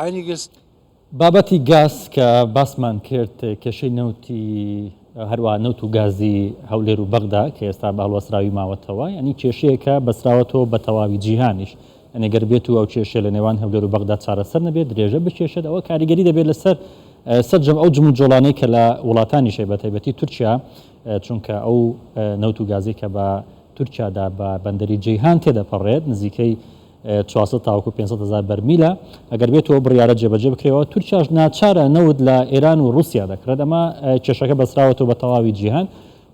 Einiges. بابەتی گاز کە باسمان کرد کێشەی نەوتی هەروە نەوت و گازی هەولێر و بەغدا کە ئێستا بە هەڵوەسراوی ماوەتەوە یعنی کێشەیەکە بەسراوەتەوە بە تەواوی جیهانیش یعنی گەر بێت و ئەو کێشەیە لە نێوان هەولێر و بەغدا چارەسەر نەبێت درێژە بکێشێت ئەوە کاریگەری دەبێت لەسەر سەرجەم ئەو جموجۆڵانەی کە لە وڵاتانیش هەیە بە تایبەتی تورکیا چونکە ئەو نەوت و گازی کە بە تورکیادا بە بەندەری جەیهان تێدەپەڕێت نزیکەی 400 تاوەکو 500 هەزار بەرمیلە، ئەگەر بێت و ئەو بڕیارە جێبەجێ بکرێەوە تورکیاش ناچارە نەوت لە ئێران و ڕووسیا دەکڕێت، ئەمە کێشەکە بەستراوەتەوە بە تەواوی جیهان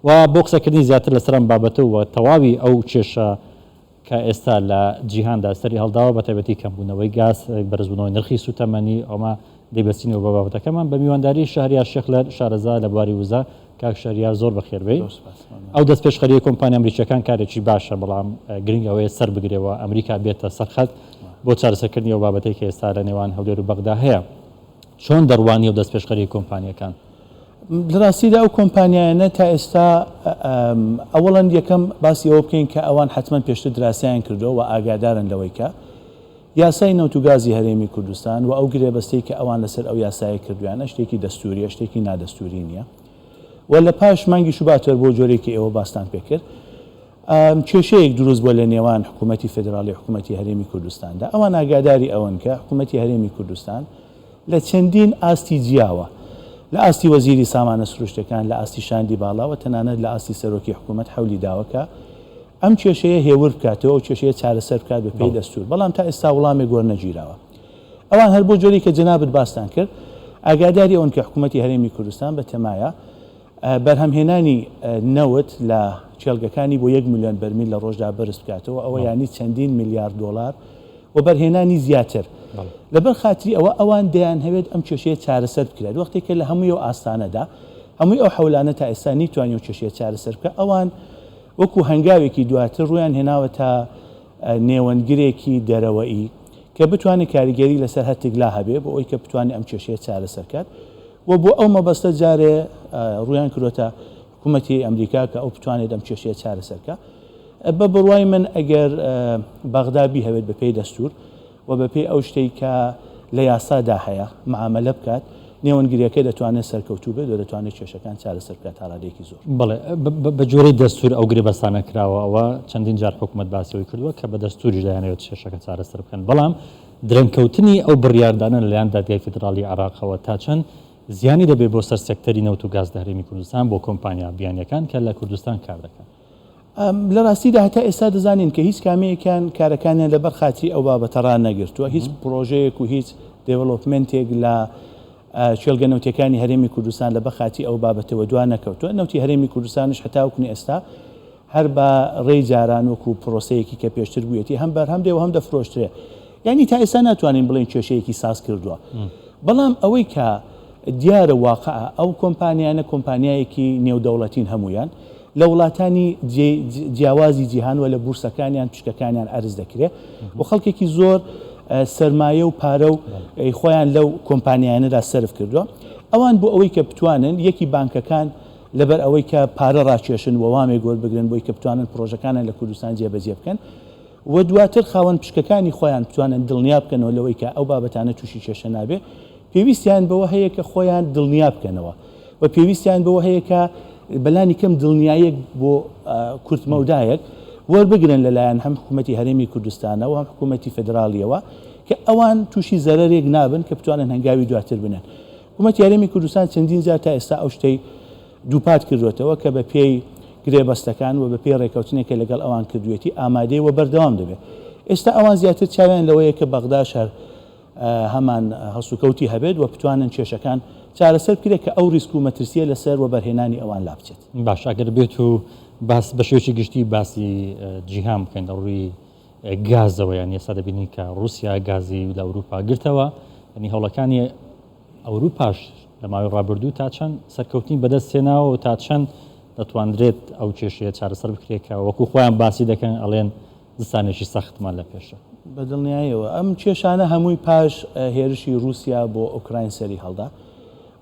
و بۆ قسەکردنی زیاتر لەسەر ئەم بابەتە و تەواوی ئەو کێشە کە ئێستا لە جیهاندا سەری هەڵداوە بە تایبەتی کەمبوونەوەی گاز، بەرزبوونەوەی نرخی سووتەمەنی، ئەمە دەیبەستینەوە بە بابەتەکەمان بە میوانداری شەهریار شێخلەر شارەزا لە بواری وزە. کاک شەهریار زۆر بەخێربێی. ئەو دەستپێشخەرییەی کۆمپانیا ئەمریکییەکان کارێکی باشە، بەڵام گرنگ ئەوەیە سەر بگرێ و ئەمریکا بێتە سەر خەت بۆ چارەسەرکردنی ئەو بابەتەی کە ئێستا لە نێوان هەولێر و بەغدا هەیە. چۆن دەڕوانی ئەو دەستپێشخەرییەی کۆمپانییەکان؟ لە ڕاستیدا ئەو کۆمپانیایانە تا ئێستا ئەوەڵەن یەکەم باسی ئەوە بکەین کە ئەوان حەتمەن پێشتر دراسەیان کردووە و ئاگادارن لەوەی کە یاسای نەوت و گازی هەرێمی کوردستان و ئەو گرێبەستەی کە ئەوان لەسەر ئەو یاسایە کردویانە شتێکی دەستوریە شتێکی نادەستوری نیە و لە پاش مانگی شوباتەوە بۆ جۆرێک کە ئێوە باستان پێکرد کێشەیەک دروست بووە لە نێوان حکوومەتی فێدراڵی و حکوومەتی هەرێمی کوردستاندا ئەوان ئاگاداری ئەوەن کە حکوومەتی هەرێمی کوردستان لە چەندین ئاستی جیاوە لە ئاستی وەزیری سامانە سروشتەکان لە ئاستی شاندی باڵا و تەنانەت لە ئاستی سەرۆکی حکوومەت حەولی داوە کە ئەم کێشەیە هێور بکاتەوە، ئەو کێشەیە چارەسەر بکات بە پێی دەستوور، بەڵام تا ئێستا وڵامێک وەرنەگیراوە. ئەوان هەر بۆ جۆرێک کە جەنابت باستان کرد، ئاگاداری ئەوەن کە حکوومەتی هەرێمی کوردستان بە تەمایە بەرهەمهێنانی نەوت لە کێڵگەکانی بۆ یەک ملیۆن بەرمیل لە ڕۆژدا بەرز بکاتەوە، ئەوە یانی چەندین ملیار دۆڵار وەبەرهێنانی زیاتر. لەبەر خاتری ئەوە ئەوان دەیانهەوێت ئەم کێشەیە چارەسەر بکرێت. وەختێک کە لە هەمووی ئەو ئاستانەدا، هەمووی ئەو حەولانە تا ئێستا نەیتوانی ئەو کێشەیە چارەسەر بکات، ئەوان وەکو هەنگاوێکی دواتر ڕوویان هێناوەتە نێوەندگرێکی دەرەوەیی کە بتوانێت کاریگەری لەسەر هەرتک لا هەبێ بۆ ئەوی کە بتوانێت ئەم کێشەیە چارەسەر کات و بۆ ئەو مەبەستە جارێ ڕوویان کردوەتە حکوومەتی ئەمریکا کە ئەو بتوانێت ئەم کێشەیە چارەسەر کە. بە بڕوای من ئەگەر بەغدا بیهەوێت بە پێی دەستوور و بە پێی ئەو شتەی کە لە یاسادا هەیە معامەلە بکات، نێوەندگرییەکە دەتوانێت سەرکەوتوو بێت و دەتوانێت کێشەکان چارەسەر بکات تا ڕادەیەکی زۆر. بەڵێ، بە گوێرەی دەستوور ئەو گرێبەستانە کراوە، ئەوە چەندین جار حکومەت باسی ئەوەی کردووە کە بە دەستووریش دەیانەوێت کێشەکە چارەسەر بکەن، بەڵام درەنگکەوتنی ئەو بڕیاردانە لەلایەن دادگای فیدراڵیی عێراقەوە تا چەند زیانی دەبێت بۆ سەر سێکتەری نەوت و گاز لە هەرێمی کوردستان بۆ کۆمپانیا بیانییەکان کە لە کوردستان کار دەکەن؟ لە ڕاستیدا هەتا ئێستا دەزانین کە هیچ کامەیەکیان کارەکانیان لەبەر خاتری ئەو بابەتە ڕانەگرتووە، هیچ پڕۆژەیەک و هیچ development ێک لە کێڵگە نەوتیەکانی هەرێمی کوردستان لەبەر خاتری ئەو بابەتەوە دوا نەکەوتووە. نەوتی هەرێمی کوردستانیش هەتاوەکو ئێستا هەر بە ڕێی جاران وەکو پرۆسەیەکی کە پێشتر بوویەتی هەم بەرهەم دێ و هەم دەفرۆشترێ. یانی تا ئێستا ناتوانین بڵێین کێشەیەکی ساز کردووە. بەڵام ئەوەی کە دیارە واقعە ئەو کۆمپانیانە کۆمپانیایەکی نێودەوڵەتین هەموویان لە وڵاتانی جیاوازی جیهان و لە بورسەکانیان پشکەکانیان عەرز دەکرێ و خەڵکێکی زۆر سەرمایە و پارە و خۆیان لەو کۆمپانیانەدا سەرف کردووە ئەوان بۆ ئەوەی کە بتوانن یەکی بانکەکان لەبەر ئەوەی کە پارە ڕاکێشن و وامێک وەربگرن بۆی کە بتوانن پرۆژەکانیان لە کوردستان جێبەجێ بکەن و دواتر خاوەن پشکەکانی خۆیان بتوانن دڵنیا بکەنەوە لەوەی کە ئەو بابەتانە تووشی کێشە نابێ، پێویستیان بەوە هەیە کە خۆیان دڵنیا بکەنەوە و پێویستیان بەوە هەیە کە بەلانی کەم دڵنیایەک بۆ کورتمەودایەک وەربگرن لەلایەن هەم حکوومەتی هەرێمی کوردستانەوە هەم حکوومەتی فیدراڵیەوە کە ئەوان تووشی زەرەرێک نابن کە بتوانن هەنگاوی دواتر بنێن. حکوومەتی هەرێمی کوردستان چەندین جار تا ئێستا ئەو شتەی دووپات کردووەتەوە کە بە پێی گرێبەستەکان و بە پێی ڕێکەوتنێک کە لەگەڵ ئەوان کردوویەتی ئامادەیە و بەردەوام دەبێت. ئێستا ئەوان زیاتر چاویان لەوەیە کە بەغداش هەر هەمان هەڵسوکەوتی هەبێت و بتوانن کێشەکان چارەسەر بکرێت کە ئەو ریسک و مەترسییە لەسەر وەبەرهێنانی ئەوان لابچێت. باشە ئەگەر بێت و باس بە شێوەیەکی گشتی باسی جیهان بکەین لە ڕووی گازەوە یانی ئێستا دەبینین کە ڕووسیا گازی لە ئەوروپا گرتەوە یانی هەوڵەکانی ئەوروپاش لە ماوەی ڕابردوو تا چەند سەرکەوتنی بەدەست هێناوە و تا چەند دەتواندرێت ئەو کێشەیە چارەسەر بکرێت کە وەکو خۆیان باسی دەکەن ئەڵێن زستانێکی سەختمان لە پێشە؟ بە دڵنیایەوە ئەم کێشانە هەمووی پاش هێرشی ڕووسیا بۆ ئۆکراین سەری هەڵدا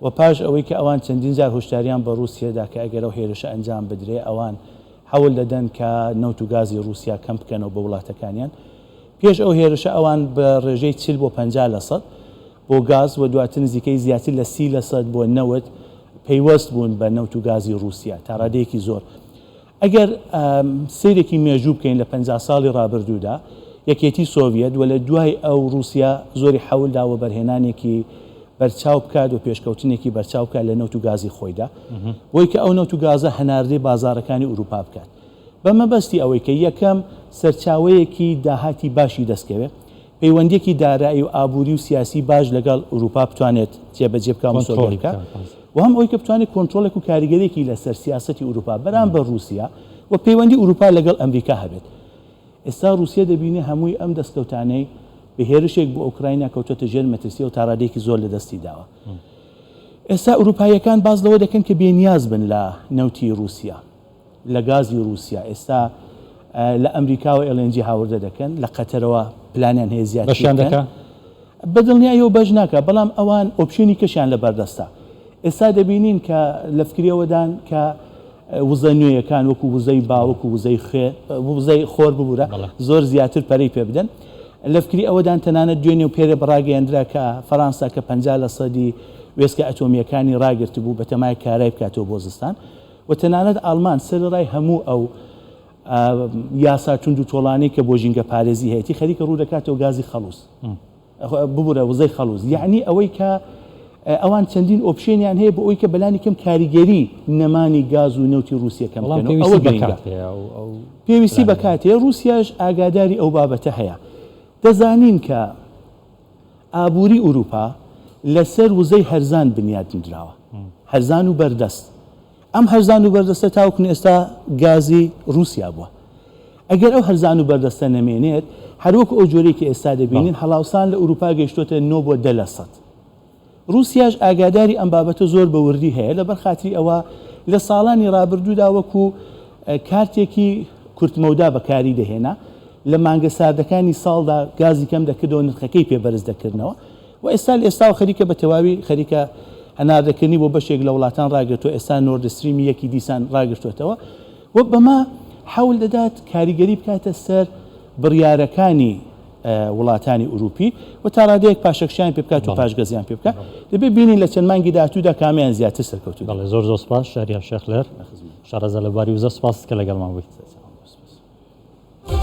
و پاش ئەوەی کە ئەوان چەندین جار هۆشداریان بە ڕووسیە دا کە ئەگەر ئەو هێرشە ئەنجام بدرێ ئەوان حەول دەدەن کە نەوت و گازی ڕووسیا کەم بکەنەوە بۆ وڵاتەکانیان. پێش ئەو هێرشە ئەوان بە ڕێژەی 40 بۆ 50 لەسەد. بۆ گاز و دواتر نزیکەی زیاتر لە 30% بۆ نەوت پەیوەست بوون بە نەوت و گازی ڕووسیا تا ڕادەیەکی زۆر. ئەگەر سەیرێکی مێژوو بکەین لە 50 ساڵی ڕابردوودا یەکێتی سۆڤیەت و لە دوای ئەو ڕووسیا زۆری حەول دا وەبەرهێنانێکی بەرچاو بکات و پێشکەوتنێکی بەرچاو بکات لە نەوت و گازی خۆیدا بۆی کە ئەو نەوت و گازە هەناردەی بازاڕەکانی ئورووپا بکات بە مەبەستی ئەوەی کە یەکەم سەرچاوەیەکی داهاتی باشی دەستکەوێ، پەیوەندییەکی دارایی و ئابووری و سیاسی باش لەگەڵ ئورووپا بتوانێت جێبەجێ بکا و مسۆگەر بکا و هەم ئەوەی کە بتوانێت کۆنترۆڵێک و کاریگەرییەکی لەسەر سیاسەتی ئورووپا بەرامبەر ڕووسیا و پەیوەندی ئورووپا لەگەڵ ئەمریکا هەبێت. ئێستا ڕووسیە دەبینێ هەمووی ئەم دەستکەوتانەی بە هێرشێک بۆ ئۆکراینا کەوتۆتە ژێر مەترسییەوە و تا ڕادەیەکی زۆر لە دەستی داوە. ئێستا ئورووپاییەکان باس لەوە دەکەن کە بێنیاز بن لە نەوتی ڕووسیا. لە گازی ڕووسیا ئێستا لە ئەمریکاوە LNG هاوردە دەکەن، لە قەتەرەوە پلانیان هەیە زیاتری بەشیان بکەن. دەکا؟ بە دڵنیاییەوە بەش ناکا، بەڵام ئەوان option ی کەشیان لە بەردەستە. ئێستا دەبینین کە لە فکری ئەوەدان کە وزە نوێیەکان وەکو وزەی با، وەکو وزەی خوێ، وزەی خۆر ببورە، بەڵێ. زۆر زیاتر پەرەی پێ بدەن. لە فکری ئەوەدان تەنانەت دوێنێ و پێرێ ڕاگەیەندرا کە فەرانسا کە 50 لە سەدی وێستگە ئەتۆمییەکانی ڕاگرتبوو بەتەمایە کارای بکاتەوە بۆ زستان. و تەنانەت ئاڵمان سەرەڕای هەموو ئەو یاسا توند و تۆڵانەی کە بۆ ژینگە پارێزی هەیەتی خەریکە ڕوو دەکاتەوە گازی خەڵوز ببورە وزەی خەڵوز یەعنی ئەوەی کە ئەوان چەندین option یان هەیە بۆ ئەوەی کە بەلانی کەم کاریگەری نەمانی گاز و نەوتی ڕووسیە کەم بەڵام بکەن و ئەوە پێویستی بە گرنگە. کات هەیە ئەو ئەو پێویستی بە پلانەیە. کات هەیە ڕووسیاش ئاگاداری ئەو بابەتە هەیە دەزانین کە ئابووری ئورووپا لەسەر وزەی هەرزان بنیات نراوە، هەرزان و بەردەست. ئەم هەرزان و بەردەستە تاوەکو ئێستا گازی ڕووسیا بووە. ئەگەر ئەو هەرزان و بەردەستە نەمێنێت، هەروەکو ئەو جۆرەی کە ئێستا دەبینین، هەڵاوسان لە ئورووپا گەیشتۆتە نۆ بۆ 10%. ڕووسیاش ئاگاداری ئەم بابەتە زۆر بە وردی هەیە، لەبەر خاتری ئەوە لە ساڵانی ڕابردوودا وەکو کارتێکی کورتمەودا بەکاری دەهێنا، لە مانگە ساردەکانی ساڵدا گازی کەم دەکردەوە نرخەکەی پێ بەرز دەکردنەوە و ئێستا لە ئێستاوە خەریکە بە تەواوی خەریکە هەناردەکردنی بۆ بەشێک لە وڵاتان ڕاگرتووە، ئێستا نۆردستریمی یەکی دیسان ڕاگرتووەتەوە و بەمە حەول دەدات کاریگەری بکاتە سەر بڕیارەکانی وڵاتانی ئوروپی و تا ڕادەیەک پاشەکشەیان پێ بکات و پاشگەزیان پێ بکات. دەبێت بینین لە چەند مانگی داهاتوودا کامیان زیاتر سەرکەوتوو دەبن. بەڵێ زۆر زۆر سوپاس شەهریار شێخلەر شارەزا لە بواری وزە سوپاست کە لەگەڵمان بوویت.